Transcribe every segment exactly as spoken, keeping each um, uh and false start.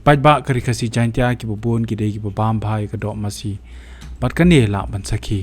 paidbah ka Ri Khasi Jaiñtia kiba bun ki dei kiba bam bha ïa ka doh masi. Bad kane lah ban sakhi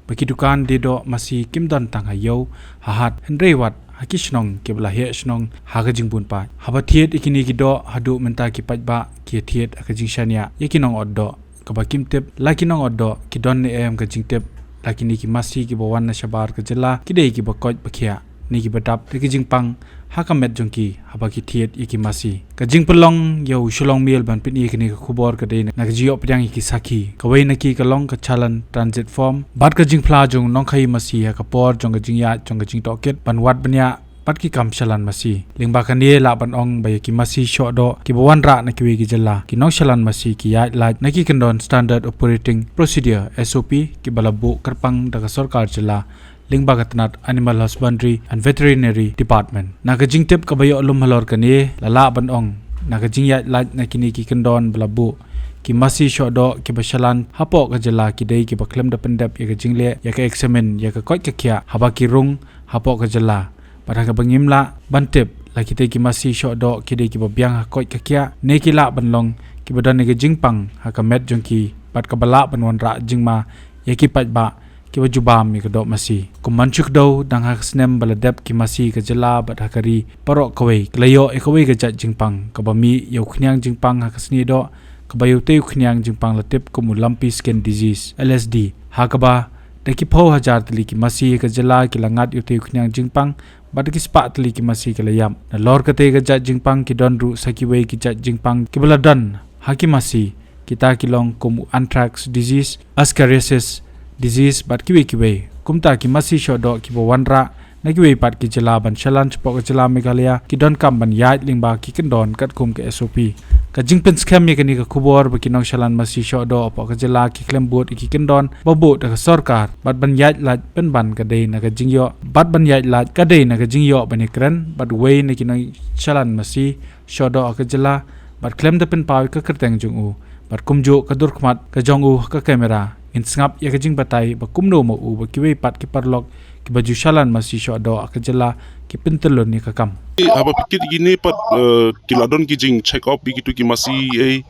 ba ki dukan die doh masi kim don tang ha ïew ha hat, hynrei wat ha ki shnong kiba la heh shnong ha ka jingbun paid. Haba thied ïa kine ki doh, haduh mynta ki paidbah ki thied ha ka jingshaniah ïa ki nongot doh, kaba kim tip la ki nongot doh ki don ne em ka jingtip la kine ki masi kiba wan na shabar ka jylla ki dei kiba koit ba khiah ne kiba dap da ki jingpang ha ka met jong ki haba ki thied ïa ki masi. Ka jingpynlong ïa u Shillong Mail ban pyni ïa kane ka khubor ka dei na ka jingïoh pdiang ïa ki sakhi. Kawei na ki ka long ka challan transit form bad ka jingphla jong u nongkhaïi masi ha ka por jong ka jingïaid jong ka jingtohkit ban wad bniah bad ki kam shalan masi. Lyngba kane lah ban ong ba ïa ki masi shoh doh kiba wanrah na kiwei ki jylla, ki nongshalan masi ki ïaid lait na ki kyndon Standard Operating Procedure, S O P, kiba la buh kyrpang da ka sorkar jylla lyngba ka tnat Animal Husbandry and Veterinary Department. Na ka jingtip kaba ïoh lum halor kane, la lah ban ong na ka jingïaid lait na kine ki kyndon ba la buh, ki masi shoh doh kiba shalan hapoh ka jylla ki dei kiba khlem da pyndep ïa ka jingleh ïa ka eksamin ïa ka koit ka khiah haba ki rung hapoh ka jylla. Bad ha kaba ngim lah ban tip la kitei ki masi shoh doh ki dei kiba biang ha koit ka khiah ne ki lah ban long kiba don ïa ka jingpang ha ka met jong ki, bad kaba lah ban wanrah jingma ïa ki paidbah kiba ju bam ïa ka doh masi. Kum man shu kdew, dang ha ka snem ba la dep ki masi ka jylla bad ha ka ri baroh kawei ka la ïoh ïa kawei ka jait jingpang kaba mih ïa u khñiang jingpang ha ka snieh doh, kaba ïa utei u khñiang jingpang la tip kum u lumpy skin disease, L S D, ha kaba da ki phew hajar tylli ki masi ha ka jylla ki la ngat ïa utei u khñiang jingpang bad da ki spah tylli ki masi ki la ïap. Nalor katei ka jait jingpang ki don ruh sa kiwei ki jait jingpang kiba la don ha ki masi, kita ki long kum u anthrax disease, ascariasis disease bad kiwei kiwei. Kumta ki masi shoh doh kiba wanrah na kiwei pat ki jylla ban shalan shapoh ka jylla Meghalaya ki donkam ban ïaid lyngba ki kyndon katkum ka S O P. Ka jingpynskhem ïa kane ka khubor ba ki nongshalan masi shoh doh hapoh ka jylla ki khlem bud ïa ki kyndon ba buh da ka sorkar bad ban ïaid lait pynban ka dei na ka jingïoh, bad ban ïaid lait ka dei na ka jingïoh ban ïakren bad uwei na ki nongshalan masi shoh doh ha ka jylla bad khlem da pynpaw ïa ka kyrteng jong u bad kumjuh ka dur khmat ka jong u ha ka kamera. Ngin sngap ïa ka jingbatai ba kumno ma u bad kiwei pat ki paralok kiba ju shalan masi shoh doh ha ka jylla ki pyntyllun ïa ka kam. Haba phi kit ïa kine pat, eh, ki la don ki jing check up ïa kitu ki masi ei?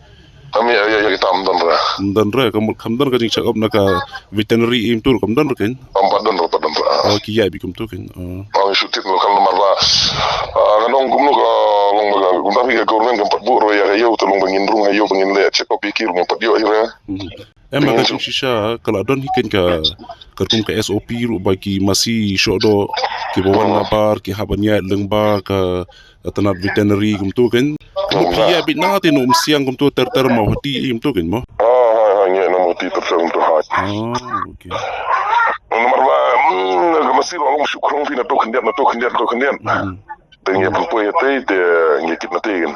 Kam ïa, ïa, ïa kita ym don re. Ym don re, kam, kam don ka jing check up na ka veterinary ei, ym tu, kam don re kan? Ym pat don re, pat don re. Oh, ki ïa bit kumtu kan. Oh. Ym shu tip kam namar ba, ah, nga ong kumno ka long ba ka, kumta phi ka government kam pat buh re ïa ka ïew, te long ba ngin rung ha ïew ba ngin leh check up ïa ki ruh ngim pat ïoh hi re. Hmm. Em, ha ka jingshisha ka la don hi kan ka, ka rukom ka S O P ruh ba ki masi shoh doh kiba wan nabar ki hap ban ïaid lyngba ka, ka tnat veterinary kumtu kan. Kumno phi ïa bit na te no, um siang kumtu ter ter ma wati kumtu kan mo? Ah, ha, ha, ngi na wati ter ter kumtu ha. Ah, okay. Namar ba, mm, ka masi ruh ngam shu khrong phi na to khyndiat, na to khyndiat, to khyndiat. Hmm. Te ngi pynpoi ïa te, te ngi kit na te kan.